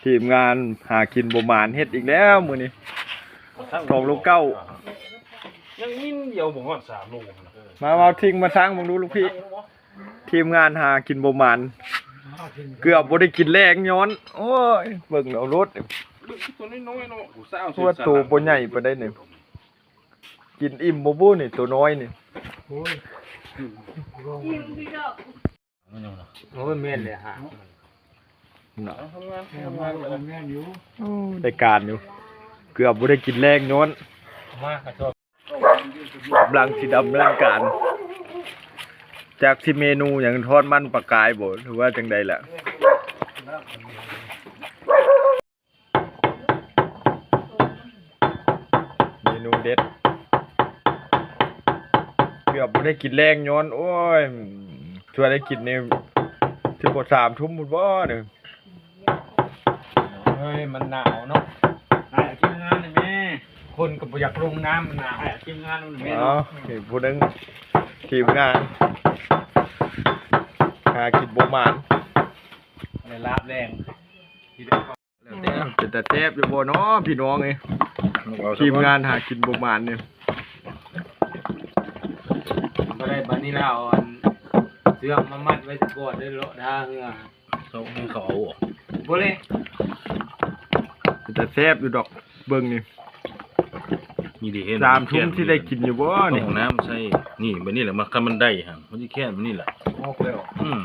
ທີມງານຫາກິນບໍ່ໝານເຮັດອີກແລ້ວມື້ນີ້ ສອງໂລເກົ້າ ຍັງມິນດຽວບໍ່ຮອດສາມໂລ. ມາເວົ້າທິງມາທັງເບິ່ງດູລູກພີ່ ທີມງານຫາກິນບໍ່ໝານ ເກືອບບໍ່ໄດ້ກິນແລງຍ້ອນ ໂອ້ຍ ເບິ່ງເອົາໂລດ ຕົວນ້ອຍໆເນາະ ຕົວໂຕບໍ່ໃຫຍ່ປານໃດນີ້ ກິນອີ່ມບໍ່ບຸນີ້ ໂຕນ້ອຍນີ້ ໂອ້ຍ ອີ່ມຢູ່ດອກ. ໂອ້ຍ ແມ່ນແຫຼະ ຫາກມັນເນາະ ແມ່ນຢູ່ ໂອ້ ໄດ້ການຢູ່ ເກືອບບໍ່ໄດ້ກິນແລງຍ້ອນ ມາກະຊອບ ກຳລັງຊິດຳເນີນການ ຈັກຊິເມນູຫຍັງ ທອດມັນປາກາຍບໍ່ ຫຼືວ່າຈັ່ງໃດລະ? ເມນູເດັດ ເກືອບບໍ່ໄດ້ກິນແລງຍ້ອນ ໂອ້ຍ ຊວນໄດ້ກິນນີ້ ຊິບໍ່ສາມທຸ່ມພຸ້ນບໍ່ນີ້ ເຮີ້ຍ ມັນໜາວເນາະ ໃຫ້ທີມງານໜ່ອຍແມ່ ຄົນກໍບໍ່ຢາກລົງນ້ຳ ມັນໜາວ ໃຫ້ທີມງານໜ່ອຍແມ່ ເອົາ ເນາະ ນີ້ຜູ້ໜຶ່ງ ທີມງານ ຫາກິນບໍ່ໝານ ໄດ້ລາບແລງ ເປັນຕາແຊບຢູ່ບໍ່ເນາະພີ່ນ້ອງເອີຍ ທີມງານຫາກິນບໍ່ໝານນີ້ ບໍ່ໄດ້ ບາດນີ້ລາວເອົາອັນເຊືອກມາມັດໄວ້ສະກ່ອນເດີ ເລາະທ່າເຮືອ ເຂົາ ເຂົາເອົາບໍ່ ບໍ່ເລີຍ ເປັນຕາແຊບຢູ່ດອກ ເບິ່ງນີ້ ນີ້ເດ້ ເຫັນ ສາມທຸ່ມຊິໄດ້ກິນຢູ່ບໍ່ນີ້ ຕ້ອງເອົານ້ຳໃສ່ ນີ້ ບາດນີ້ແຫຼະ ມັນ ຄັນມັນໄດ້ຫັ້ນ ມັນຊິແຄ້ນບາດນີ້ແຫຼະ ອອກແລ້ວ ອືມ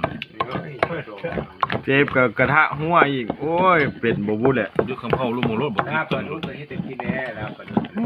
ເຊຟກໍກະທະຮົ່ວອີກ ໂອ້ຍ ເປັນບໍ່ບຸແຫຼະ ຢູ່ຄຳເຮົາລົງມາໂລດ ບໍ່ ລາບປາດຸກກໍເຮັດໃຫ້ກິນແດ່ ລາບປາດຸກ ອື